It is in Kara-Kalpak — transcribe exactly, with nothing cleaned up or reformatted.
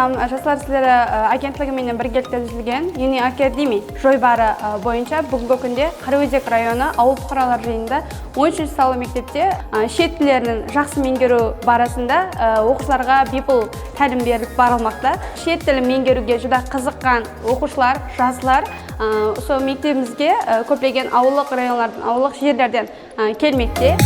Am, Jaslar isleri, e, agentligi menen birgelikte dúzilgen Uni Academy joybarı, e, boyınsha búgingi kúnde Qaraózek rayonı awıl puqaralar jıyınında on úshinshi sanlı mektepte, e, shet tillerinin jaqsı meńgeriw barasında, e, oqıwshılarǵa biypul tálim berilip barılmaqta. Shet tilin meńgeriwge júdá qızıqqan oqıwshılar, jaslar, e, usı mektebimizge, e, kóplegen awıllıq rayonlardan, awıllıq jerlerden, e, kelmekte.